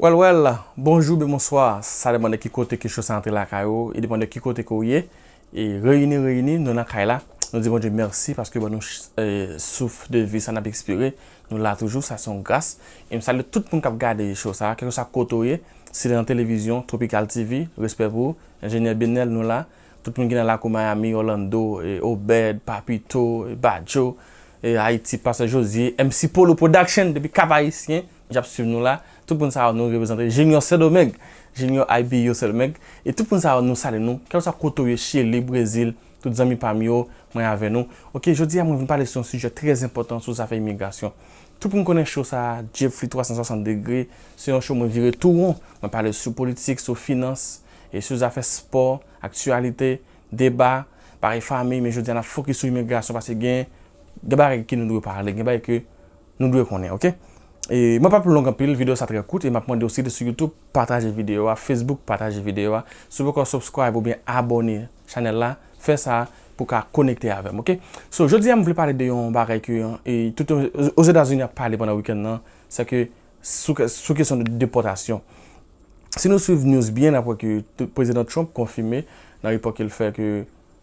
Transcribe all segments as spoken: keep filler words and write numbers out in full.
Well, well, bonjou, ben bonswa. Sa depann de ki kote ke cho sa antre lakay ou, e depann de ki kote ke w ye. E reyini, reyini, nou nan kay la. Nou di Bondye mèsi paske ban nou ch- e, souf de vi sa n ap ekspire. Nou la toujou, sa se yon gras. E m salye tout moun k ap gade cho sa, kèlkeswa kote w ye. Si se nan televizyon, Tropical T V, respè pou ou. Enjenyè Benel, nou la. Tout moun ki nan lakou Miami, Orlando, e, Obed, Papito, e, Badjo, e, Ayiti, Pastè Josie, M C Polo Production depi Kap Ayisyen, j ap swiv nou la. Tout moun sa yo nou reprezante. Junior Sendomeng, Junior I B U Sendomeng. E tout moun sa yo nou salye nou. Kèlkeswa kote w ye, Chili, Brezil, tout zanmi pa m yo, mwen avè nou. Ok, jodi a mwen vin pale sou yon sijè trè enpòtan sou zafè imigrasyon. Tout moun konnen cho sa, Jeffrey twa san swasant degre. Se yon cho mwen vire tou won. Mwen pale sou politik, sou finans, e sou zafè spò, aktyalite, deba, bagay fanmi, men jodi a n ap fokis sou imigrasyon paske gen, gen bagay ke nou dwe pale, gen bagay ke nou dwe konnen, ok? E mwen p ap long anpil, videyo sa trè kout, e m ap mande w si w te sou YouTube, pataje videyo a, Facebook, pataje videyo a. Si w poko subscribe oubyen abòne chanèl la, fè sa pou w ka konekte avè m, ok? So, jodi a m vle pale de yon bagay ke, e, tout o- Ozetazini ap pale pandan wikenn nan, se ke sou, sou kesyon de depòtasyon. Si nou swiv news byen, n ap wè ke t- Prezidan Trump konfime nan repò ke l fè ke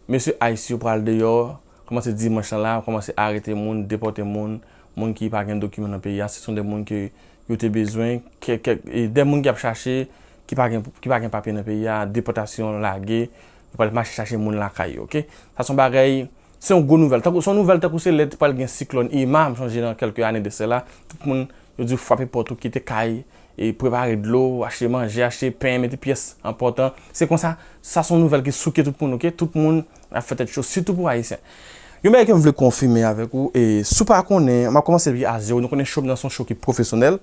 mesye ICE yo pral deyò, kòmanse dimanch lan la, kòmanse arete moun, depòte moun, moun ki pa gen dokiman nan peyi a, se son de moun ke yo te bezwen, kè- kè- e de moun ki ap chache, ki pa gen, ki pa gen papye nan peyi a, depòtasyon lage, yo pral mache chache moun lakay yo, ok? Sa se yon bagay, se yon gwo nouvèl. Tankou, se yon nouvèl tankou se lè te pral gen siklòn Irma, m sonje nan kèlke ane de sela, tout moun, yo di w frape pòt ou, kite kay, e prepare dlo, achte manje, achte pen, mete pyès enpòtan. Se konsa, sa se yon nouvèl ki souke tout moun, ok? Tout moun ap fè tèt cho, sitou pou Ayisyen. Yon bagay ke m vle konfime avèk ou, e si w pa konnen, m ap kòmanse depi a zewo. Nou konnen cho m nan se yon cho ki pwofesyonèl.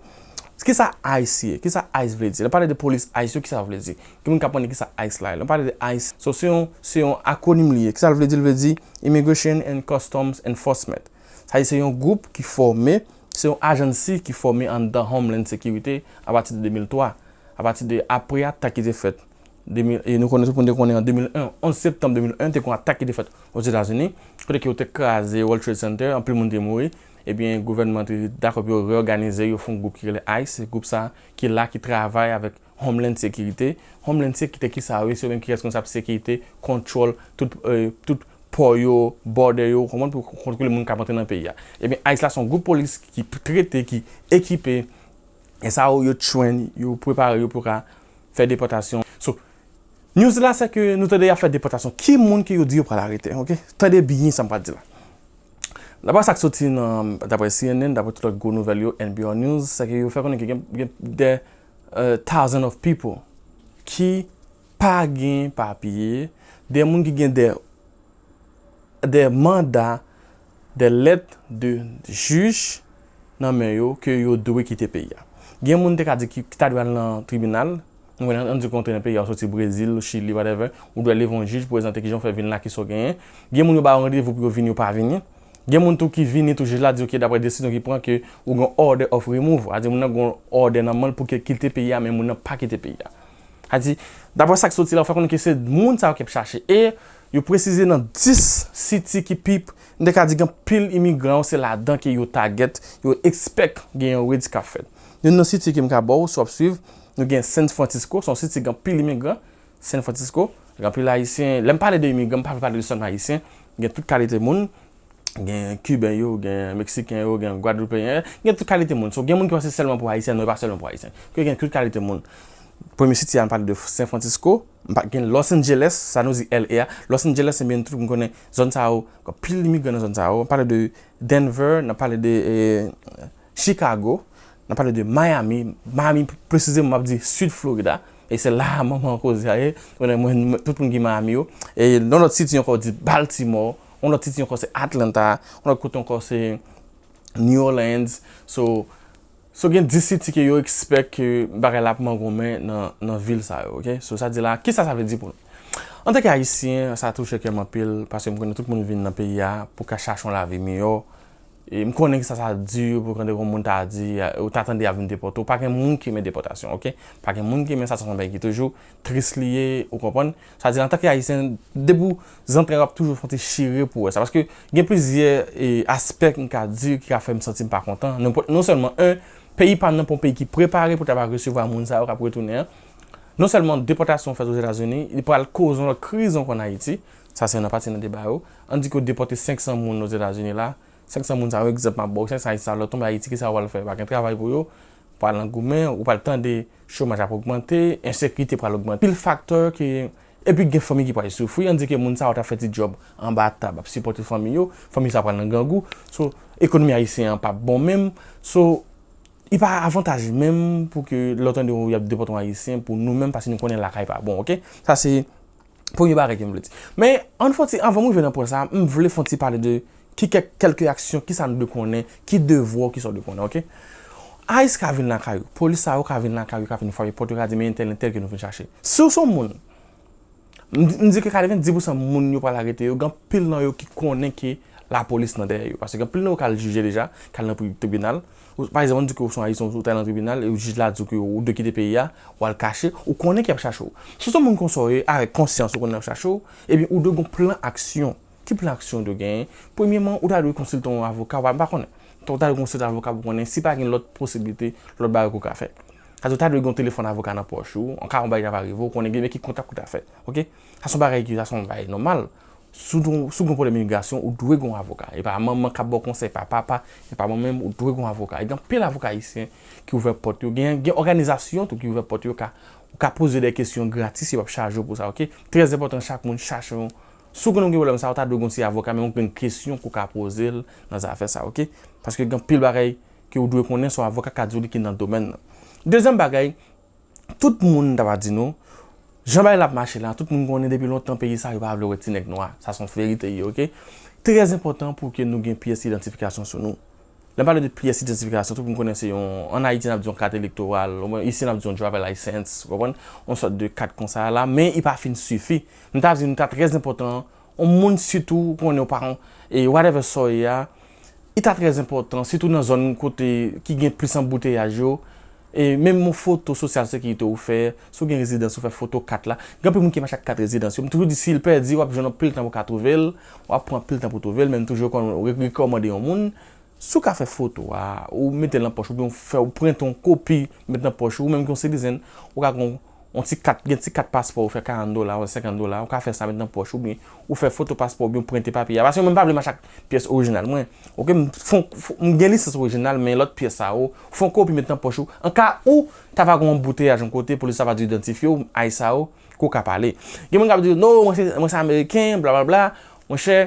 Kisa ICE ye? Kisa ICE vle di? Lè pale de polis ICE yo, kisa sa vle di? Gen moun k ap mande kisa ICE la ye. Lè pale de ICE, so, se yon, se yon akwonim li ye. Kisa l vle di? L vle di Immigration and Customs Enforcement. Sa vle di se yon gwoup ki fòme, se yon ajansi ki fòme anndan Homeland Security apati de de mil twa, apati de apre atak ki te fèt de mil, e nou konnen, tout moun te konnen an de mil en, onz septanm de mil en, te gen yon atak ki te fèt Ozetazini, kote ke yo te kraze World Trade Center, anpil moun te mouri. Ebyen, gouvènman te dakò pou yo reyòganize, yo fè yon gwoup ki rele ICE, gwoup sa ki la, ki travay avèk Homeland Security. Homeland Security, kisa yo ye? Se yo menm ki reskonsab sekirite, kontwòl, tout, e, tout pò yo, bòdè yo, konprann, pou kontwole moun k ap antre nan peyi a. Ebyen, ICE la se yon gwoup polis ki trete, ki ekipe, e sa yo, yo train, yo prepare yo pou ka fè depòtasyon. So, news la, se ke nou tande y ap fè depòtasyon. Ki moun ke yo di yo pral arete, ok? Tande byen sa m pral di la. Daprè sa k soti nan, daprè C N N, daprè tout lòt gwo nouvèl yo, N P R News, se ke yo fè konnen ke gen, gen de, e, thousand of people ki pa gen papye, de moun ki gen de, de manda, de lèt de jij nan men yo ke yo dwe kite peyi a. Gen moun te ka di ki, ki ta dwe al nan tribinal, nou konnen, ann di ke w antre nan peyi a, w soti Brezil, Chili, whatever, ou dwe leve yon jij, prezante kijan w fè vin la, kisa w genyen. Gen moun yo ba yo randevou pou yo vini, yo pa vini. Gen moun tou ki vini tou, jij la di, ok, daprè desizyon ki pran, ke ou gen order of removal. Sa di moun nan gen yon order nan men l pou ke kite peyi a, men moun nan pa kite peyi a. Sa di, daprè sa k soti la, ou fè konnen ke se moun sa yo k ap chache. E yo presize nan dis city ki pi, m te ka di gen anpil imigran yo, se ladan ke yo target, yo expect gen yon raid k ap fèt. Youn nan city ke m ka ba w, si w ap swiv, nou gen San Francisco, se yon city gen anpil imigran, San Francisco, gen anpil Ayisyen. Lè m pale de imigran, m pa vle pale de sèlman Ayisyen, gen tout kalite moun. Gen Kiben yo, gen Meksiken yo, gen Gwadloupeyen, gen tout kalite moun. So, gen moun ki panse sèlman pou Ayisyen, non, e pa sèlman pou Ayisyen. Ke gen tout kalite moun. Premye siti a, m pale de San Francisco, m pa, gen Los Angeles, sa nou di L A a. Los Angeles, ebyen, tout moun konnen zòn sa yo, gen anpil imigran nan zòn sa yo. M pale de Denver, n ap pale de, e, Chicago, n ap pale de Miami, Miami presizeman, m ap di Sid Florida, e se la a manman koze a ye. Mwen, mwen, tout moun ki Miami yo, e nan lòt siti ankò, di Baltimore, yon lòt siti ankò se Atlanta, yon lòt kote ankò se New Orleans. So, so gen dis siti ke yo expect ke bagay la ap mangonmen nan, nan vil sa yo, ok? So, sa di la, kisa sa vle di pou nou? Antanke Ayisyen, sa touche kè m anpil, paske m konnen tout moun vin nan peyi a pou ka chache yon lavi miyò. E m konnen ke sa, sa di pou tande yon moun ta di, ou ta tande y ap vin depòte w. Pa gen moun ki renmen depòtasyon, ok? Pa gen moun ki renmen sa, se yon bagay ki toujou tris li ye, ou konprann? Sa di, antanke Ayisyen, depi w zantray w ap toujou santi chire pou w wè sa. Paske gen plizyè, e, aspè m ka di ki ka fè m santi m pa kontan. Non, non sèlman, en, Peyi pa m nan pa yon peyi ki prepare pou ta va resevwa moun sa yo k ap retounen an. Non sèlman depòtasyon fèt Ozetazini, li pral koze yon lòt kriz ankò ann Ayiti. Sa se nan pati nan deba yo. Ann di ke yo depòte senk san moun Ozetazini la. Senk san moun sa yo, egzanp m ap ba w, senk san Ayisyen sa yo, lè yo tonbe Ayiti, kisa yo pral fè? Pa gen travay pou yo. Pral nan goumen, ou pral tande chomaj ap ogmante, ensekirite pral ogmante. Pil faktè ki, epi gen fanmi ki pral soufri, ann di ke moun sa yo t ap fè ti djòb anba tab, ap sipòte fanmi yo, fanmi sa yo pral nan grangou. So, ekonomi ayisyen an p ap bon menm. So, li pa avantaj menm pou ke lè w tande y ap depòte yon Ayisyen pou nou menm, paske nou konnen lakay pa bon, oke? Sa se premye bagay ke m vle di. Men, ann fè yon ti, anvan m rive nan pwen sa, m vle fè yon ti pale de ki kèk, kèlke aksyon, ki sa nou dwe konnen, ki devwa w, ki sa w dwe konnen, oke? ICE ka vin lakay ou, polis sa yo ka vin lakay ou, ka vin frape pòt, yo ka di, men entèl, entèl ke nou vin chache. Si w se yon moun, m, m di ke katrevenndis pousan moun yo pral arete yo, gen anpil nan yo ki konnen ke lapolis nan dèyè yo. Paske gen anpil nan yo k al jije deja, k al nan pri-, tribinal. Ou, pa egzanp, ann di ke ou se yon Ayisyen, ou t al nan tribinal, e jij la di w ke ou dwe kite peyi a, ou al kache, ou konnen ke y ap chache w. Si w se yon moun konsa w ye, avèk konsyans, ou konnen y ap chache w, ebyen, ou dwe gen yon plan aksyon. Ki plan aksyon ou dwe genyen? Premyèman, ou ta dwe konsilte yon avoka, ou pa, m pa konnen. Ou ta dwe konsilte avoka pou konnen si pa gen lòt posiblite, lòt bagay ke w ka fè. Sa di w ta dwe gen yon telefòn avoka nan pòch ou, an ka yon bagay ta va rive, ou konnen gen men ki kontak ou ta fè. Oke? Sa se yon bagay ki, sa se yon bagay nòmal. Si w, si w gen pwoblèm imigrasyon, ou dwe gen yon avoka. E pa manman k ap ba w konsèy, pa papa, e pa mwen menm, ou dwe gen yon avoka. E gen anpil avoka ayisyen ki ouvè pòt yo. Gen, gen òganizasyon tou ki ouvè pòt yo, ka, ou ka poze de kesyon gratis, yo p ap chaje w pou sa, oke? Trè enpòtan, chak moun chache yon, si w konnen w gen pwoblèm sa, ou ta dwe gen yon ti avoka, men w gen kesyon ke w ka poze l nan zafè sa, oke? Paske gen anpil bagay ke w dwe konnen, se yon avoka k ka di w li ki nan domèn nan. Dezyèm bagay, tout moun, m ta va di nou, jan bagay la ap mache la, tout moun konnen depi lontan peyi sa yo pa vle wè ti nèg nwa. Sa se yon verite ye, oke? Trè enpòtan pou ke nou gen pyès idantifikasyon sou nou. Lè m pale de pyès idantifikasyon, tout moun konnen se yon, ann Ayiti n ap di yon kat elektoral, oubyen isi n ap di yon driver license, ou konprann? Yon sòt de kat konsa la, men li pa fin sifi. M ta di nou ta trè enpòtan, yon moun sitou ou konnen ou pa yon, e whatever sa w ye a, li ta trè enpòtan, sitou nan zòn kote ki gen plis anbouteyaj yo, e menm yon foto Sosyal Sekirite ou fè, si w gen rezidans ou fè foto kat la. Gen anpil moun ki mache ak kat rezidans yo. M toujou di si l pèdi, w ap jwenn anpil tan pou w ka twouve l, w ap pran anpil tan pou w twouve l, men m toujou kon-, re-, rekòmande yon moun, si w ka fè foto a, ou mete l nan pòch, oubyen w fè, ou prente yon kopi, mete nan pòch ou, ou menm ki yon citizen, ou ka gen yon ti kat, gen ti kat paspò, ou fè karant dola, ou senkant dola, ou ka fè sa, mete nan pòch, oubyen ou fè foto paspò, oubyen ou prente papye a. Paske mwen, m pa vle mache ak pyès orijinal mwen. Oke, m fon, fon, m gen lisans orijinal, men lòt pyès sa yo, fè yon kopi, mete nan pòch ou. An ka ou ta va gen yon anbouteyaj yon kote, polis la va di idantifye w, ICE sa yo, ke w ka pale. Gen moun k ap di, non, mwen se, mwen se Ameriken, blablabla. Monchè,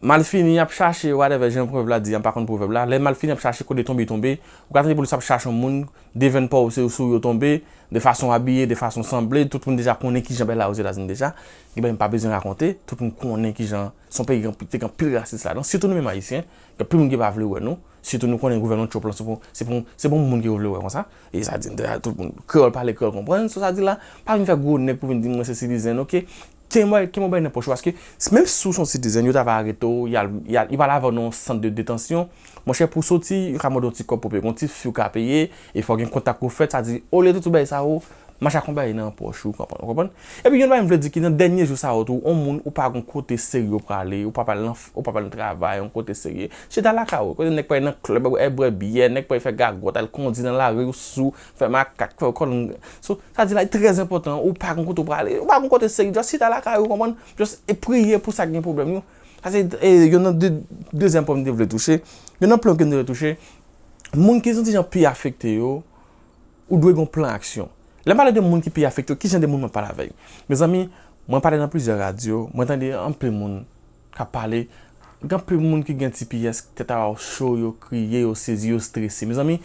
malfini ap chache, whatever, jan pwovèb la di, m pa konn pwovèb la. Lè malfini ap chache kote tonbe, tonbe. Ou ka tande polis ap chache yon moun, devenn pa w se sou yo tonbe, de fason abiye, de fason sanble, tout moun deja konnen kijan bagay la Ozetazini deja. Gen bagay m pa bezwen rakonte, tout moun konnen kijan, se yon peyi ki te gen anpil rasis ladan, sitou nou menm Ayisyen, gen anpil moun ki pa vle wè nou, sitou nou konnen gouvènman Trump lan, se pou, se pou, se pou moun ki yo vle wè konsa. E sa di, tout moun, kreyòl pale, kreyòl konprann, so sa di la, pa vin fè gwo nèg pou vin di mwen se citizen, oke? Kenbe, kenbe yon bagay nan pòch ou, paske menm si w se yon citizen, yo ta va arete w, y al, y al, y pral avè w nan yon sant de detansyon. Monchè, pou w soti, yo ka mande w yon ti kòb pou peye, yon ti fi w ka peye, e fò w gen kontak pou w fè, sa di, olye tout bagay sa yo, mache ak yon bagay nan pòch ou, konprann, ou konprann? Epi yon bagay m vle di ki nan dènye jou sa yo tou, yon moun ou pa gon kote serye w prale, ou pa pral nan, ou pa pral nan travay, yon kote serye. Chita lakay ou, kote nèg prale nan klèb, al bwè byè, nèg prale fè gagòt, al kondi nan lari, ou sou, fè makak, fè kòlonn. So, sa di la, li trè enpòtan, ou pa gon kote w prale, ou pa gon kote serye, just chita lakay ou, konprann? Just e priye pou sa k gen pwoblèm yo. Sa se, e, youn nan de, dezyèm pwen m te vle touche. Youn nan pwen ke m te vle touche, moun ki yon ti jan pi afekte yo, ou dwe gen yon plan aksyon. Lè m pale de moun ki pi afekte yo, ki jan de moun mwen pale avè yo? Mezanmi, mwen pale nan plizyè radyo, mwen tande anpil moun k ap pale, gen anpil moun ki gen T P S, tèt a yo cho, yo kriye, yo sezi, yo strese. Mezanmi,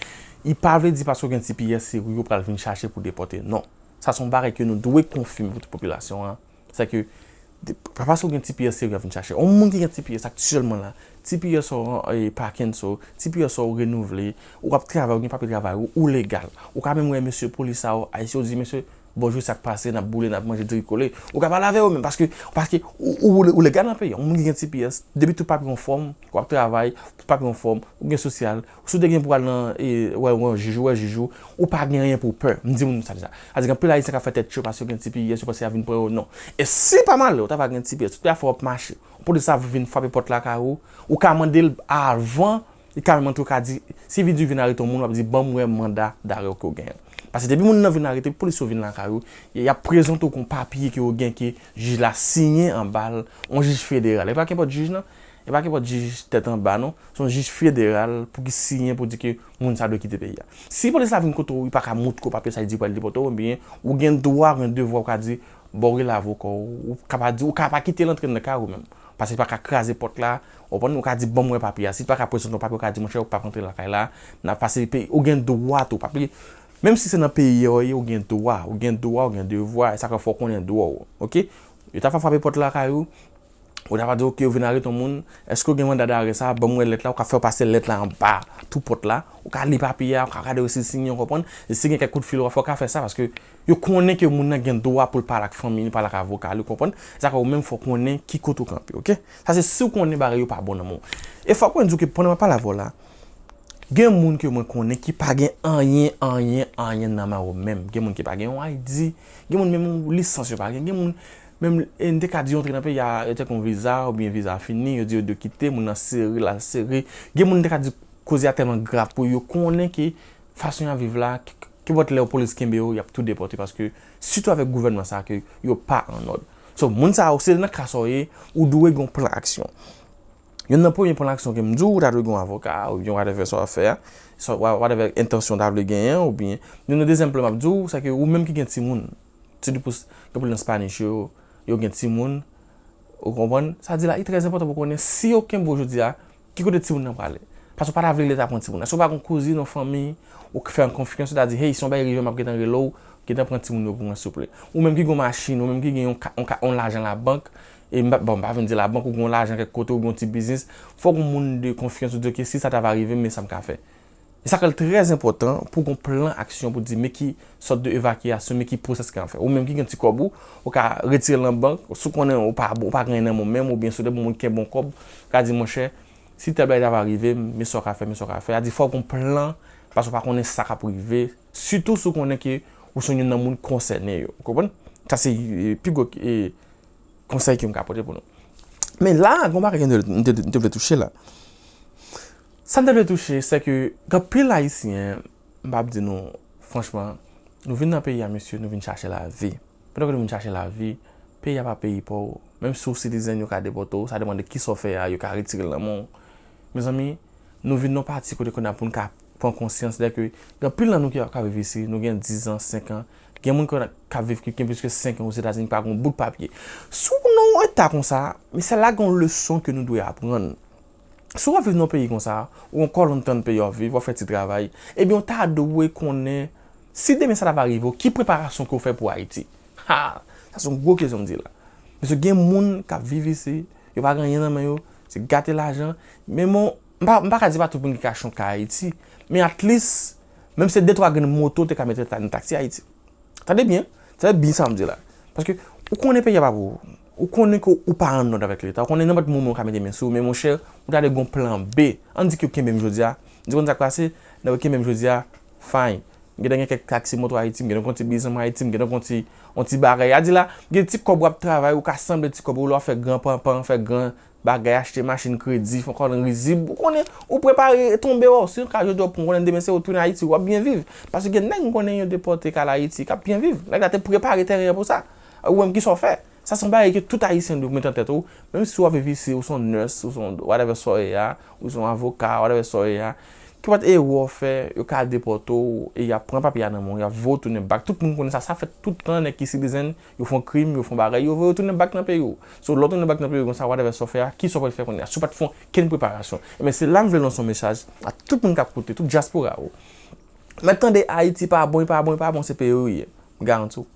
li pa vle di paske w gen T P S, se ou yo pral vin chache pou depòte. Non. Sa se yon bagay ke nou dwe konfime pou tout popilasyon an. Se ke, de, pa paske w gen T P S, se ou yo ap vin chache. Yon moun ki gen T P S aktyèlman la, T P S ou, e, pa kenso, T P S ou renouvle, ou ap travay, ou gen papye travay ou, ou legal. Ou ka menm wè mesye polis sa yo, ayisyen, ou di, mesye, bonjou, sa k pase, n ap boule, n ap manje diri kole. Ou ka pale avè yo menm, paske, paske ou, ou, ou legal nan peyi a. Yon moun ki gen T P S, depi tout papye anfòm, w ap travay, tout papye anfòm, ou gen sosyal, si w te gen pou al nan, e, wè, wè jij ou, wè jij ou, ou pa gen anyen pou w pè. M di moun sa deja. Sa di gen anpil Ayisyen k ap fè tèt cho paske yo gen T P S, yo panse y ap vin pran yo, non. E si pa malè, ou ta va gen T P S, tout afè w ap mache. Polis la vin frape pòt lakay ou, ou ka mande l avan Li ka menm antre, ou ka di, si vin, vin arete yon moun, w ap di, "Ban m wè manda darè w ke w genyen." Paske depi moun nan vin arete, polis yo vin lakay ou, y ap prezante w kon papye ke w gen ke jij la siyen anba l, yon jij federal. E pa kenpòt jij non, e pa kenpòt jij tèt anba non, se yon jij federal pou ki siyen pou di ke moun sa dwe kite peyi a. Si polis la vin kote w, li pa ka montre w papye sa, li di w pral depòte w, ebyen, ou gen dwa, ou gen devwa, ou ka di, "Bon, rele avoka w," ou ka pa di, ou ka pa kite l antre nan kay ou menm. Paske li pa ka kraze pòt la, ou konprann, ou ka di, "Ban m wè papye a." Si li pa ka prezante yon papye, ou ka di, "Monchè, ou p ap rantre lakay la, n ap pase peyi," ou gen dwa tou, papye. Menm si se nan peyi a w ye, ou gen dwa, ou gen dwa, ou gen devwa, e sa k fè w konnen dwa w, oke? Yo ta fè frape pòt lakay ou, ou ta va di, "Oke, yo vin arete yon moun, èske w gen manda darè sa? Ban m wè lèt la," ou ka fè w pase lèt la anba tou pòt la, ou ka li papye a, ou ka gade si l siyen, ou konprann? E si gen kèk kout fil ou a fè, ou ka fè sa, paske yo konnen ke moun nan gen dwa pou l pale ak fanmi li, pale ak avoka li, ou konprann? Sa fè ou menm fò w konnen ki kote w kanpe, oke? Sa se si w konnen bagay yo pa bon nan men w. E fòk mwen di w ke pandan m ap pale avè w la, gen moun ke mwen konnen ki pa gen anyen, anyen, anyen nan men yo menm. Gen moun ki pa gen yon I D, gen moun menm yon lisans yo pa gen, gen moun menm, e, n te ka di yo antre nan peyi a, yo te gen yon viza, oubyen viza a fini, yo di yo dwe kite, moun nan sere, l al sere. Gen moun n te ka di koze a tèlman grav pou yo konnen ke fason y ap viv la, k-, k-, kenpòt lè polis kenbe yo, y ap tou depòte paske, sitou avèk gouvènman sa a ke yo pa an òd. So, moun sa yo, se nan ka sa w ye, ou dwe gen yon plan aksyon. Youn nan premye plan aksyon ke m di w, ou ta dwe gen yon avoka, oubyen whatever sa w ap fè a, sa, wha-, whatever entansyon w ta vle genyen, oubyen, youn nan dezyèm plan m ap di w, se ke ou menm ki gen timoun, sitou pou s-, gen anpil nan Spanish yo, yo gen timoun, ou konprann? Sa di la, li trè enpòtan pou w konnen si yo kenbe w jodi a, ki kote timoun nan prale. Paske w pa ta vle Leta pran timoun nan. Si w pa gen yon kouzin, yon fanmi, ou k fè an konfyans, ou ta di, "Hey, si yon bagay rive, m ap gentan rele w, gentan pran timoun yo pou mwen, souple." Ou menm ki gen yon machin, ou menm ki gen yon ka, yon ka, yon lajan labank, e m pa, bon, m pa vin di labank, ou gen yon lajan kèk kote, ou gen yon ti biznis, fòk yon moun de konfyans ou di, "Oke, si sa ta va rive m, men sa m ka fè." E sa k fè l trè enpòtan pou w gen yon plan aksyon pou di, men ki sòt de evakyasyon, men ki pwosès ki ap fè. Ou menm ki gen ti kòb ou, ou ka retire l nan bank, si w konnen ou pa bon, ou pa gen anyen nan men w menm, oubyen si w te bon moun ki gen bon kòb, ou ka di, "Monchè, si tèl bagay ta va rive m, men sa w ka fè, men sa w ka fè." A di, fòk w gen yon plan, paske w pa konnen sa k ap rive, sitou si w konnen ke ou se youn nan moun konsène yo. Ou konprann? Sa se, e, pi gwo, e, konsèy ke m ka pote pou nou. Men la, gen yon bagay ke m te, m te, m te vle touche la. Sa m te vle touche, se ke gen anpil Ayisyen, m p ap di nou, franchman, nou vin nan peyi a, mesye, nou vin chache lavi. Pandan ke nou vin chache lavi, peyi a pa peyi pa w. Menm si w citizen, yo ka depòte w, sa depann de kisa w fè a, yo ka retire l nan men w. Mezanmi, nou vin nan yon pati kote kounye a pou n ka pran konsyans de ke gen anpil nan nou ki ap ka viv isi, nou gen diz an, senk an, gen moun ki ap viv ki gen plis ke senk an Ozetazini, pa gen yon bout papye. Si w nan yon eta konsa, men se la gen yon leson ke nou dwe aprann. Si w ap viv nan yon peyi konsa, ou ankò lontan nan peyi w ap viv, w ap fè ti travay, ebyen, w ta dwe konnen, si demen sa ta va rive w, ki preparasyon ke w fè pou Ayiti? Ha! Sa se yon gwo kesyon m di la. Mesye, gen moun k ap viv isi, yo pa gen anyen nan men yo, se gate lajan. Men bon, m pa, m pa ka di pa tout moun ki ka achte yon kay Ayiti, men at least, menm se de twa grenn moto, te ka mete nan taksi Ayiti. Tande byen, tande byen sa m di la. Paske ou konnen peyi a pa pou ou. Ou konnen ke ou pa an òd avèk Leta. Ou konnen nenpòt moman ou ka mete men sou ou, men monchè, ou ta dwe gen yon plan B. Ann di ke w kenbe m jodi a. M di konn sa k pase, nan w kenbe m jodi a, fine. M gentan gen kèk taksi moto Ayiti, m gentan gen yon ti biznis Ayiti, m gentan gen yon ti, yon ti bagay. A di la, gen ti kòb w ap travay, ou ka sanble ti kòb ou, lè w fè gran panpan, fè gran bagay, achte machin kredi, fè kòb rizib. Ou konnen, ou prepare tonbe w. Si yon ka jodi w pran, konnen demen se ou tounen Ayiti, w ap byen viv. Paske gen nèg m konnen yo depòte k al Ayiti, k ap byen viv. Nèg la te prepare tèren an pou sa. Ou menm ki sa w fè? Sa se yon bagay ke tout Ayisyen dwe mete nan tèt ou. Menm si w ap viv isi, ou se yon nurse, ou se yon whatever sa w ye a, ou se yon avoka, whatever sa w ye a. Kenpòt erè w fè, yo ka depòte w, e y ap pran papye a nan men w, y ap voye w tounen back. Tout moun konnen sa, sa fèt tout tan, nèg ki citizen, yo fè yon krim, yo fè yon bagay, yo voye w tounen back nan peyi w. So, lè w tounen back nan peyi w konsa, whatever sa w fè a, kisa w pral fè kounye a? Si w pa t fè okenn preparasyon. Ebyen, se la m vle lanse yon mesaj a tout moun k ap koute, tout dyaspora yo. Mèt tande Ayiti pa bon, li pa bon, li pa bon, se peyi w ye. M garanti w.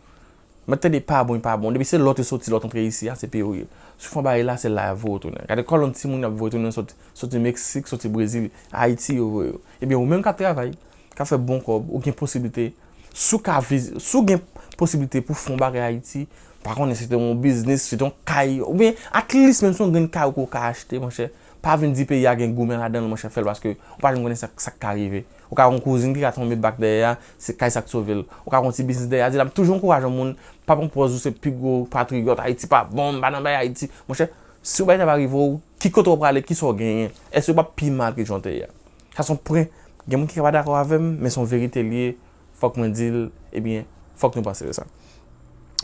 Mwen tande pa bon, pa bon. Depi se lè w te soti, lè w t antre isi a, se peyi w ye. Si w fè yon bagay la, se la y ap voye w tounen. Gade kòlonn timoun y ap voye tounen soti, soti Meksik, soti Brezil, Ayiti yo voye yo. Ebyen, ou menm k ap travay, k ap fè bon kòb, ou gen posiblite, si w ka viz-, si w gen posiblite pou fè yon bagay Ayiti, pa konnen si se te yon biznis, si se te yon kay, oubyen at least menm si yon grenn kay ou ka achte, monchè, pa vin di peyi a gen goumen ladan l, monchè, fè l paske ou pa janm konnen sa, sa k ka rive. Ou ka gen yon kouzin ki ka tonbe back dèyè a, se kay sa k sove l. Ou ka gen yon ti biznis dèyè a, di la, m toujou ankouraje yon moun, pa pran pòz ou se pi gwo patriyòt, Ayiti pa bon, m pa nan bay Ayiti. Monchè, si yon bagay ta va rive w, ki kote w prale, kisa w genyen? Èske w p ap pi mal ke jan w te ye a? Sa se yon pwen, gen moun ki ka pa dakò avè m, men se yon verite li ye, fòk mwen di l, ebyen, fòk nou panse de sa.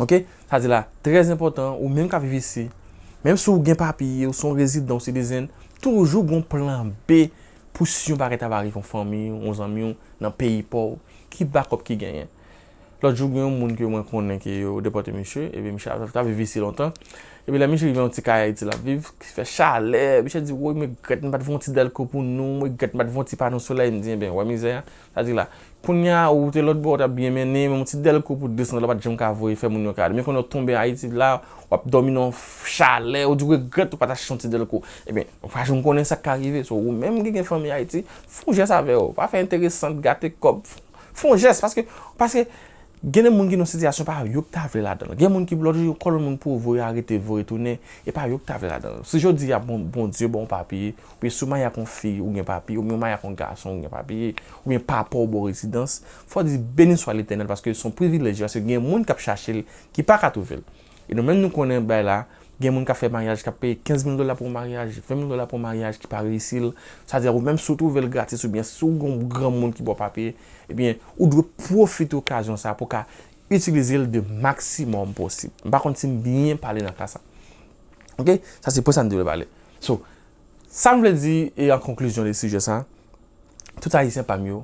Oke? Sa di la, trè enpòtan, ou menm k ap viv isi, menm si w gen papye, ou se yon rezidan, ou citizen, toujou gen yon plan B pou si yon bagay ta va rive yon fanmi w, yon zanmi w, nan peyi pa w, ki backup ki genyen. Lòt jou, gen yon moun ke mwen konnen ke yo depòte misye, epi misye ap, ap viv isi lontan. Epi lè misye rive yon ti kay Ayiti l ap viv, ki fè chalè, misye di, woy, mwen regrèt m pa t voye yon ti dèlko pou nou, mwen regrèt m pa t voye yon ti pano solèy, m di, enben, wè mizè a, sa di la. Kounye a, ou te lòt bò, w t ap byen mennen, men yon ti dèlko pou de san dola w pa t janm ka voye fè moun yo kado. Men kounye a w tonbe Ayiti la, w ap dòmi nan yon chalè, ou di w regrèt ou pa t achte yon ti dèlko. Ebyen, ou pa janm konnen sa k ka rive. So, ou menm ki gen fanmi Ayiti, fè yon jès avè yo. Pa fè enteresan, gate kòb. Fè yon jès, paske, paske gen de moun ki nan sitiyasyon pa yo ki ta vle ladan l. Gen moun ki lòt jou yo kòl moun pou voye arete, voye tounen, e pa yo ki ta vle ladan l. Si jodi a bon, Bondye ba w papye, oubyen si w marye ak yon fi, ou gen papye, oubyen w marye ak yon gason, ou gen papye, oubyen papa w ba w rezidans, fò w di beni swa Letènèl, paske se yon privilèj, paske gen moun k ap chache l, ki pa ka twouve l. E nou menm nou konnen bay la, gen moun k ap fè maryaj, k ap peye kenz mil dola pou yon maryaj, ven mil dola pou yon maryaj ki pa reyisi l. Sa di, ou menm si w twouve l gratis oubyen si w gen yon granmoun ki ba w papye, ebyen, ou dwe pwofite okazyon sa a pou w ka itilize l de maksimòm posib. M pa konn si m byen pale nan ka sa. Oke? Sa se pwen sa m te vle pale. So, sa m vle di, e an konklizyon de sijè sa, tout Ayisyen pa m yo,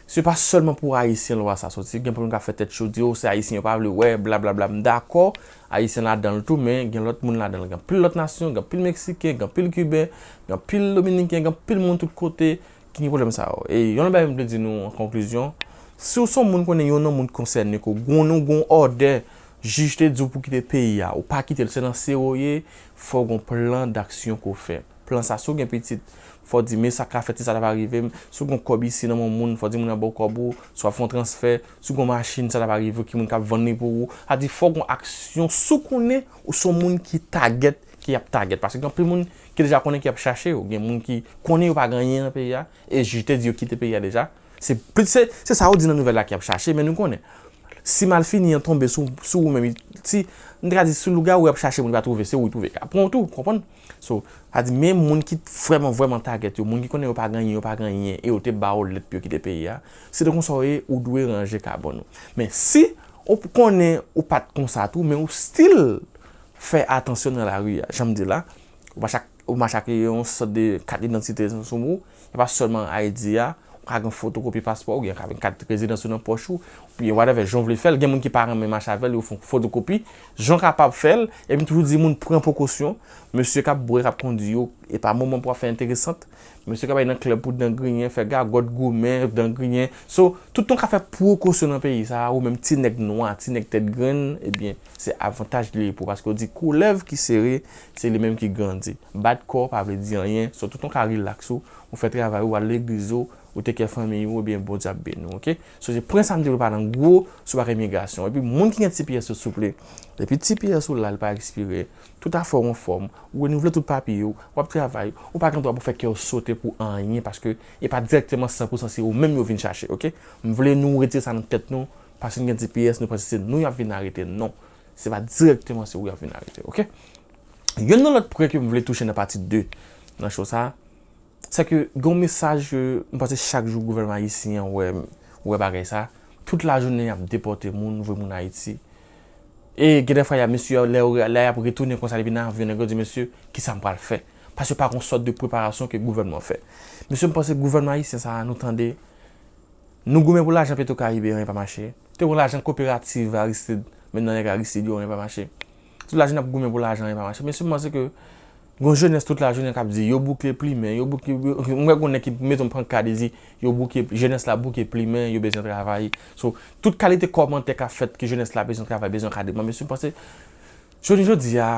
se pa sèlman pou Ayisyen lwa sa soti. Gen moun k ap fè tèt cho, di, o, se Ayisyen yo pa vle wè, blablabla. M dakò, Ayisyen ladan l tou, men gen lòt moun ladan l. Gen anpil lòt nasyon, gen anpil Meksiken, gen anpil Kiben, gen anpil Dominiken, gen anpil moun tout kote ki gen pwoblèm sa yo. E yon lòt bagay m vle di nou an konklizyon, si w se yon moun konnen yon nan moun konsène ke w gen yon, gen yon òdè, jij te di w pou kite peyi a, ou pa kite l, se nan sere w ye, fò w gen yon plan daksyon ke w fè. Plan sa, si w gen pitit, fò w di, men sa k ka fèt si sa ta va rive m. Si w gen yon kòb isi nan men yon moun, fò w di moun nan ba w kòb ou, si w ap fè yon transfè, si w gen yon machin, sa ta va rive w, ki moun k ap vann li pou ou. Sa di, fò w gen yon aksyon, si w konnen ou se yon moun ki tagèt, ki ap tagèt. Paske gen anpil moun ki deja konnen ki ap chache yo. Gen moun ki konnen yo pa gen anyen nan peyi a, e jij te di yo kite peyi a deja. Se plis, se, se sa yo di nan nouvèl la ki ap chache, men nou konnen. Si malfini an tonbe sou, sou ou menm, si, m te ka di, si lougawou ap chache moun, li pa twouve, se ou li twouve. Ka pran w tou, konprann? So, sa di, men moun ki vrèman, vrèman tagèt yo, moun ki konnen yo pa gen anyen, yo pa gen anyen, e yo te ba w lèt pou yo kite peyi a, si te konsa w ye, ou dwe ranje kabòn ou. Men si ou konnen ou pa t konsa tou, men ou still fè atansyon nan lari a, jan m di la, ou pa chak ou mache ak yon sòt de kat idantite sou ou, e pa sèlman I D a, ou ka gen fotokopi paspò, ou gen ka gen kat rezidans ou nan pòch ou, oubyen whatever, jan w vle fè l, gen moun ki pa renmen mache avè l, yo fè yon fotokopi, jan w kapab fè l, epi m toujou di moun pran prekosyon, mesye k ap bwè, k ap kondui yo, e pa moman pou w ap fè enteresant, mesye k ap al nan klèb pou dan griyen, fè gagòt, goumen, dan griyen, so, tout tan w ka fè prekosyon nan peyi sa a, ou menm ti nèg nwa, ti nèg tèt grenn, ebyen, se avantaj li ye pou w, paske yo di koulèv ki sere, se li menm ki grandi. Bat kò w pa vle di anyen. So, tout tan w ka rilaks ou, ou fè travay ou, al legliz ou, ou tek kè fanmiy ou, ebyen, Bondye ap beni w, oke? So, se pwen sa m te vle pale an gwo sou bagay migrasyon. Epi, moun ki gen T P S yo, souple, depi T P S ou la, li pa ekspire, tout afè w anfòm, ou renouvle tout papye w, w ap travay, ou pa gen dwa pou fè kè w sote pou anyen, paske e pa dirèkteman san pou san se ou menm yo vin chache, oke? M vle nou retire sa nan tèt nou, paske n gen T P S, nou panse se nou y ap vin arete. Non. Se pa dirèkteman se ou y ap vin arete, oke? Youn nan lòt pwen ke m vle touche nan pati de nan show sa, se ke gen yon mesaj ke m panse chak jou gouvènman ayisyen an wè, wè bagay sa. Tout lajounen y ap depòte moun, voye moun Ayiti. E gen de fwa, y a mesye, lè yo, lè y ap retounen konsa depi nan avyon, nèg yo di, mesye, kisa m pral fè? Paske pa gen yon sòt de preparasyon ke gouvènman fè. Mesye, m panse gouvènman ayisyen sa a, nou tande, nou goumen pou lajan Petro Caribe, anyen pa mache. Te gen lajan koperativ Aristide, men nan nèg Aristide yo, anyen pa mache. Tout lajan n ap goumen pou lajan, anyen pa mache. Mesye, m panse ke gen yon jenès tout lajounen k ap di, yo bouke plimen, yo bouke, yo, m wè gen yon nèg ki mete yon pankad, li di, yo bouke, jenès la bouke plimen, yo bezwen travay. So, tout kalite kòmantè k ap fèt ke jenès la bezwen travay, bezwen kade. Mwen, mesye, m panse, jodi, jodi a,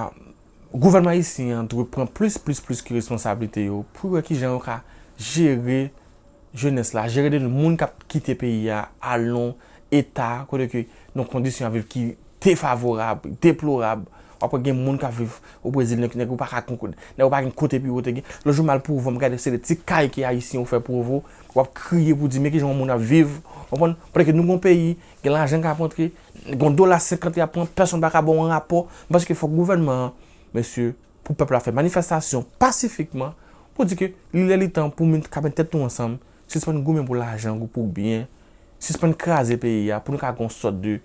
gouvènman ayisyen an dwe pran plis, plis, plis ke responsablite yo pou wè kijan yo ka jere jenès la, jere de moun k ap kite peyi a, al nan eta kote ke nan kondisyon ap viv ki defavorab, deplorab. W ap wè gen moun k ap viv o Brezil, nèg, nèg ou pa ka, nèg ou pa gen kote pou yo te gen. Lòt jou m al Pwovo, m gade se de ti kay ke ayisyen yo fè Pwovo. W ap kriye pou di, men kijan yon moun ap viv. Ou konprann? Paske nou gen yon peyi, gen lajan k ap rantre, gen yon dola senkant y ap pran, pèsonn pa ka ba w yon rapò. M panse ke fòk gouvènman an, mesye, pou pèp la fè manifestasyon pasifikman, Pou di ke li lè li tan pou moun ka met tèt nou ansanm, sispann goumen pou lajan, pou byen, sispann kraze peyi a, pou nou ka gen yon sòt de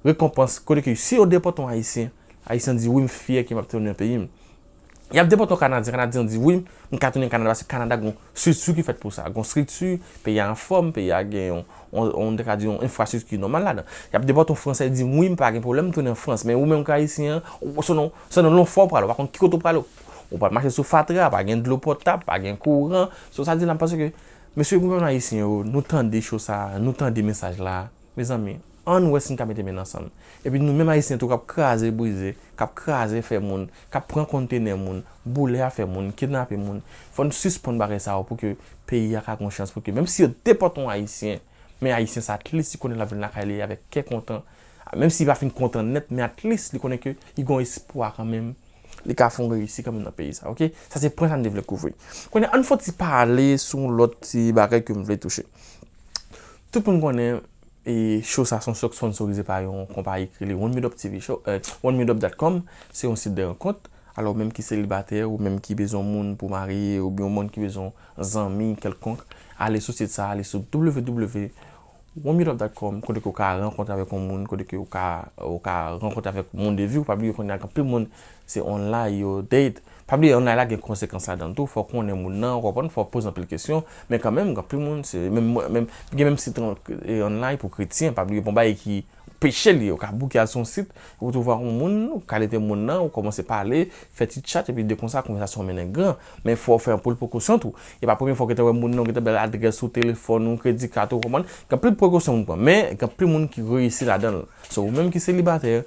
rekonpans, kote ke si yo depòte yon Ayisyen, Ayisyen di, "Wi, m fyè ke m ap tounen nan peyi m." Y ap depòte yon Kanadyen, Kanadyen di, "Wi, m ka tounen Kanada," paske Kanada gen yon estrikti ki fèt pou sa. Gen yon estrikti, peyi a anfòm, peyi a gen yon, yon, yon, te ka di yon enfrastrikti ki nòmal ladan. Y ap depòte yon Fransè, di, "Wi, m pa gen pwoblèm, m tounen an Frans." Men ou menm ki Ayisyen an, ou, se nan, se nan lanfè w prale, ou pa konn ki kote w prale. Ou pral mache sou fatra, pa gen dlo potab, pa gen kouran. So, sa di la, m panse ke, mesye, gouvènman ayisyen yo, nou tande cho sa, nou tande mesaj la. Mezanmi, ann wè si n ka mete men n ansanm. Epi nou menm Ayisyen tou k ap kraze brize, k ap kraze fè moun, k ap pran kontenè moun, boule afè moun, kidnape moun, fò n sispann bagay sa yo pou ke peyi a ka gon chans, pou ke menm si yo depòte yon Ayisyen, men Ayisyen sa at least li konnen l ap vin lakay li avèk kè kontan. Menm si li pa fin kontan nèt, men at least li konnen ke li gon espwa kanmenm. Li ka fè yon reyisi kanmenm nan peyi sa, oke? Sa se pwen sa n te vle kouvri. Kounye a, ann fè yon ti pale sou yon lòt ti bagay ke m vle touche. Tout moun konnen e cho sa se yon cho k sponsorize pa yon konpayi ki rele One Mid Up T V Show, eh, one mid up dot com, se yon sit de rankont. Alò, ou menm ki selibatè, ou menm ki bezwen yon moun pou marye, oubyen yon moun ki bezwen yon zanmi kèlkonk, ale sou sit sa, ale sou w w w one mid up dot com, kote ke w ka rankontre avèk yon moun, kote ke w ka, w ka rankontre avèk moun de vi w. Pa bliye kounye a gen anpil moun, se online yo date. Pa bliye online la gen konsekans ladan l tou, fò w konnen moun nan, w konprann, fò w poze anpil kesyon, men kanmenm, gen anpil moun, se menm, menm, gen menm sit on- e online pou kretyen, pa bliye, bon, bagay ki peche li, ou ka bouke al sou yon sit, ou twouve yon moun, ou kalite moun nan, ou kòmanse pale, fè ti chat, epi de konsa, konvèsasyon an mennen gran. Men fò w fè anpil prekosyon tou. E pa premye fwa w gentan wè moun nan, ou gentan ba l adrès ou, telefòn ou, kredi kat ou, w konprann? Gen anpil prekosyon moun pran, men gen anpil moun ki reyisi ladan l. So, ou menm ki selibatè,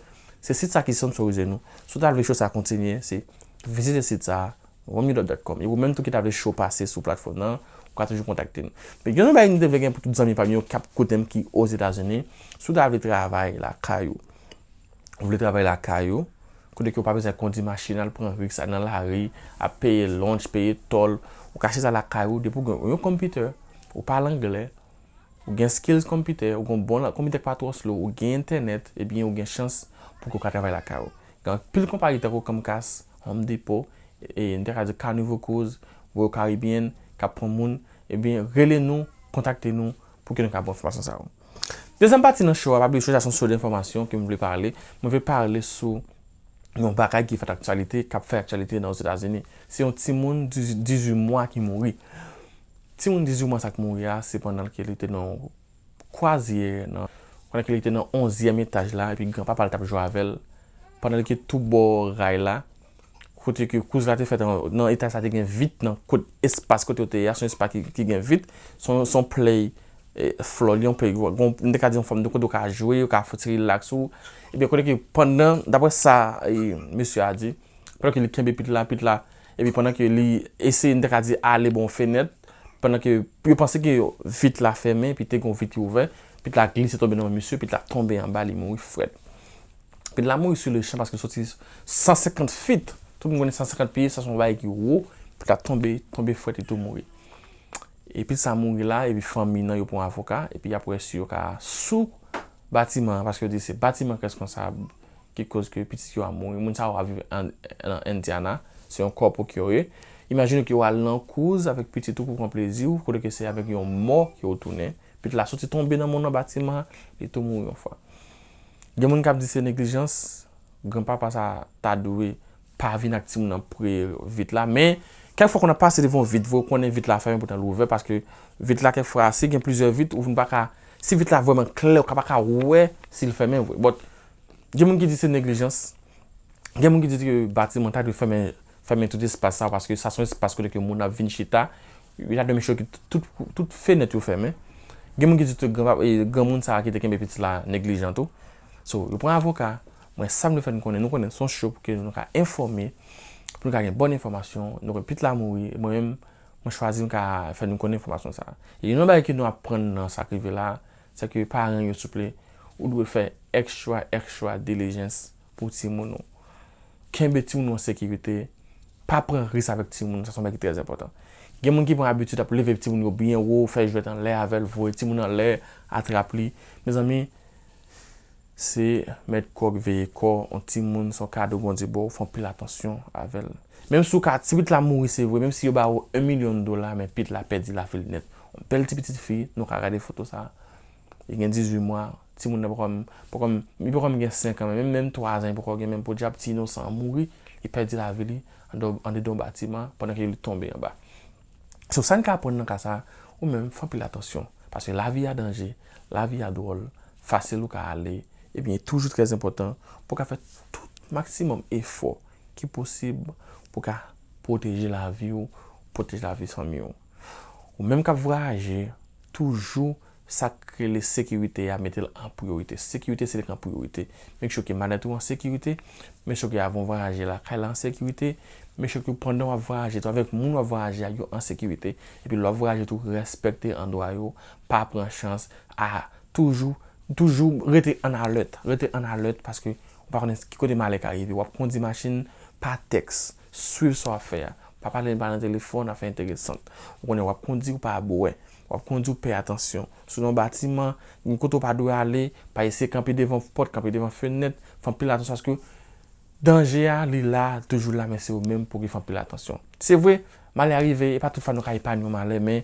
se sit sa ki sponsorize nou. Si w ta vle cho sa kontinye, se vizite sit sa, one mid up dot com. E ou menm tou ki ta vle cho pase sou platfòm nan, ou ka toujou kontakte n. Men gen yon bagay m te vle gen pou tout zanmi pa m yo k ap koute m ki Ozetazini, si w ta vle travay lakay ou, ou vle travay lakay ou, kote ke w pa bezwen kondi machin, al pran risk, al nan lari, ap peye lunch, peye tòl, ou ka chita lakay ou, depi w gen yon konpitè, ou pale anglè, ou gen skills konpitè, ou gen bon la- konpitè k pa twò slow, ou gen entènèt, ebyen ou gen chans pou ke w ka travay lakay ou. Gen anpil konpayi tankou Comcast, Home Depot, e n te ka di Carnival Cruise, Royal Caribbean, k ap pran moun, ebyen rele nou, kontakte nou pou ke nou ka ba w enfòmasyon sa yo. Dezyèm pati nan show a, pa bliye show sa se yon show de enfòmasyon ke m vle pale. Mwen vle pale sou yon bagay ki fè aktyalite, k ap fè aktyalite nan Ozetazini. Se yon timoun dizuit mwa ki mouri. Timoun dizuit mwa sa k mouri a, se pandan ke li te nan yon kwazyè, nan, pandan ke li te nan onzyèm etaj la, epi granpapa l t ap jwe avè l, pandan li te tou bò ray la, kote ke kouz la te fèt an- nan etaj sa te gen vit nan kot espas kote yo te ye a, se yon espas ki, ki gen vit, se yon, se yon play, e, floor, li yon play, gon, m te ka di yon fòm de kote ou ka jwe, ou ka fè ti relax ou. Ebyen, kote ke pandan, daprè sa, e, mesye a di, pandan ke li kenbe pit la, pit la, epi pandan ke li eseye, m te ka di, ale bò yon fenèt, pandan ke yo panse ke vit la fèmen, epi te gen yon vit ki ouvè, pit la glise tonbe nan men misye, pit la tonbe anba, li mouri frèt. Pit la mouri sou le chan paske l soti san senkant feet. Tout moun konnen san senkant pye, sa se yon bagay ki wo. Pit la tonbe, tonbe frèt, li tou mouri. E pit sa mouri la, epi fanmi nan yo pran avoka, epi y ap wè si yo ka sou batiman an, paske yo di se batiman ki reskonsab ki koz ke pitit yo a mouri. Moun sa yo ap viv an, nan Indiana, se yon kòpou ke yo ye. Imajine ke w al nan kouz avèk pitit ou pou pran plezi w, kote ke se avèk yon mò ke w tounen. Pit la soti tonbe nan mòn nan batiman an, li tou mouri yon fwa. Gen moun k ap di se neglijans, granpapa sa ta dwe pa vin ak timoun nan pre vit la, men kèk fwa kon ap pase devan vit vre, ou konnen vit la fèmen poutan l ouvè, paske vit la kèk fwa, si gen plizyè vit, ou vin pa ka, si vit la vrèman klè, ou ka pa ka wè si l fèmen vre. But, gen moun ki di se neglijans, gen moun ki di ke batiman ta dwe fèmen, fèmen tout espas sa, paske sa se yon espas kote ke moun ap vin chita, yo ta dwe make sure ke tout, tout fenèt yo fèmen. Gen moun ki di tou granpa-, e, granmoun sa a ki te kenbe pitit la neglijan tou. So, yo pran avoka. Mwen, sa m vle fè nou konnen, nou konnen se yon show pou ke nou ka enfòme, pou nou ka gen bòn enfòmasyon. Nou konnen pitit la mouri, mwen menm, mwen chwazi m ka fè nou konnen enfòmasyon sa a. E youn nan bagay ke nou aprann nan sa k rive la, se ke paran yo, souple, ou dwe fè extra, extra diligence pou timoun ou. Kenbe timoun ou an sekirite, pa pran risk avèk timoun, sa se yon bagay ki trè enpòtan. Gen moun ki pran abitid ap leve timoun yo byen wo, fè jwèt anlè avè l, voye timoun anlè, atrap li. Mezanmi, se mèt kò k veye kò, yon timoun se yon kado Bondye ba w, fè anpil atansyon avè l. Menm si w ka, ti pitit la mouri, se vre, menm si yo ba ou yon milyon dola, men pitit la pèdi lavi l nèt. Yon bèl ti pitit fi, nou ka gade foto sa. Li gen dizuit mwa, timoun nan poko, poko, li poko gen senk an, men menm, menm twa zan, li poko gen, menm podyab, ti inosan an mouri, li pèdi lavi li andedan, andedan yon batiman pandan ke li tonbe anba. So, sa n ka aprann nan ka sa, ou menm, fè anpil atansyon. Paske lavi a danje, lavi a dwòl, fasil ou ka ale, ebyen, e toujou trè enpòtan pou w ka fè tout maksimòm efò ki posib pou w ka pwoteje lavi w, pwoteje lavi fanmi w. Ou menm k ap vwayaje, toujou sa k rele sekirite a, mete l an priyorite. Sekirite se li k an priyorite. Make sure ke malèt ou an sekirite, make sure ke avan w vwayaje lakay la an sekirite, make sure ke pandan w ap vwayaje tou, avèk moun w ap vwayaje ak yo an sekirite. Epi lè w ap vwayaje tou, respekte andwa yo, pa pran chans, a toujou, toujou rete an alèt, rete an alèt paske ou pa konnen ki kote malè ka rive. W ap kondi machin pa tèks, swiv sa w ap fè a. Pa pale, pa nan telefòn, afè enteresan. Ou konnen w ap kondi, ou pa bwè. W ap kondi, ou pè atansyon. Si w nan yon batiman, gen kote w pa dwe ale, pa eseye kanpe devan pòt, kanpe devan fenèt, fè anpil atansyon paske danje a, li la, toujou la, men se ou menm pou ki fè anpil atansyon. Se vre, malè a rive, e pa tout fwa nou ka epanye yon malè, men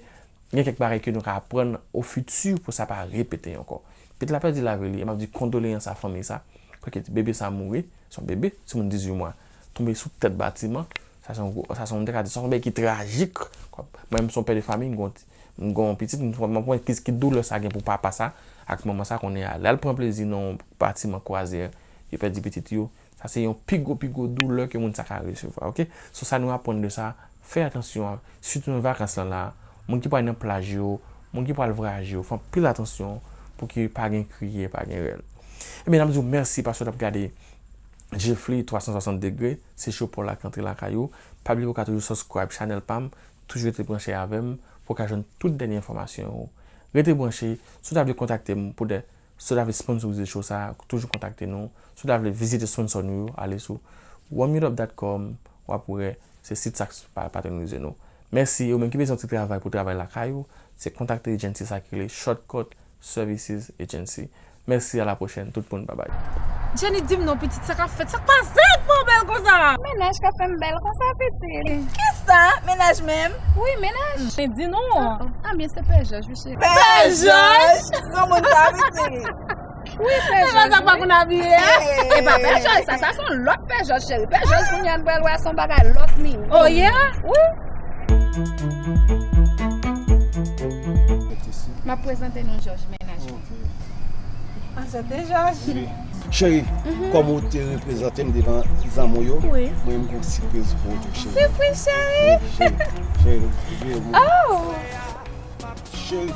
gen kèk bagay ke nou ka aprann o fiti pou sa pa repete ankò. Pitit la pèdi lavi li, e m ap di kondoleyans a fanmi sa, paske bebe sa mouri, se yon bebe, timoun dizuit mwa, tonbe sou tèt batiman, sa se yon gwo, sa se yon, m te ka di, sa se yon bagay ki trajik. Mwen menm, se yon pè de fanmi, m gon, m gon pitit, m, m konprann ki, ki doulè sa gen pou papa sa, ak manman sa, konnen a, lè l pran plezi nan yon batiman kwazyè, yo pèdi pitit yo, sa se yon pi gwo, pi gwo doulè ke moun sa ka resevwa, oke? So, sa nou aprann de sa, fè atansyon, sitou nan vakans lan la, moun ki pral nan plaj yo, moun ki pral vwayaje yo, fè anpil atansyon pou ke pa gen kriye, pa gen rèl. Ebyen, n ap di w mèsi paske w t ap gade Jeffly twa san swasant degre, se Chopol la k rantre lakay ou. Pa bliye pou w ka toujou subscribe chanèl pa m, toujou rete branche avè m pou w ka jwenn tout dènye enfòmasyon yo. Rete branche, si w ta vle kontakte m pou de, si w ta vle sponsorize show sa, toujou kontakte nou. Si w ta vle vizite sponsor nou yo, ale sou warm it up dot com, w ap wè se sit sa k pa, patwonize nou. Mèsi, ou menm ki bezwen ti travay pou travay lakay ou, se kontakte agency sa ki rele Shortcut Services Agency. Mèsi, à la prochaine, tout moun, babay. Jenny, di m non, pitit, sa k ap fèt, sa k pase k fè w bèl konsa? Mennaj k ap fè m bèl konsa, pitit. Kisa? Mennaj menm? Wi, mennaj. Men di non. Ah, ah, men se Pè Jòj, wi, cheri. Pè Jòj? Granmoun sa, pitit. Wi, Pè Jòj, sa pa konn abiye a? E pa Pè Jòj, sa, sa se yon lòt Pè Jòj, cheri. Pè Jòj, kounye a, n pral wè, se yon bagay lòt nivo. Oh, yeah? Wi. M ap prezante nou Jòj, mennaj mwen. Anchante, Jòj. Cheri, kòm ou te reprezante m devan zanmi w yo, mwen menm gon sipriz pou ou tou, cheri. Sipriz, cheri? Wi, cheri. Cheri, nou rive, mwen. Oh! Cheri.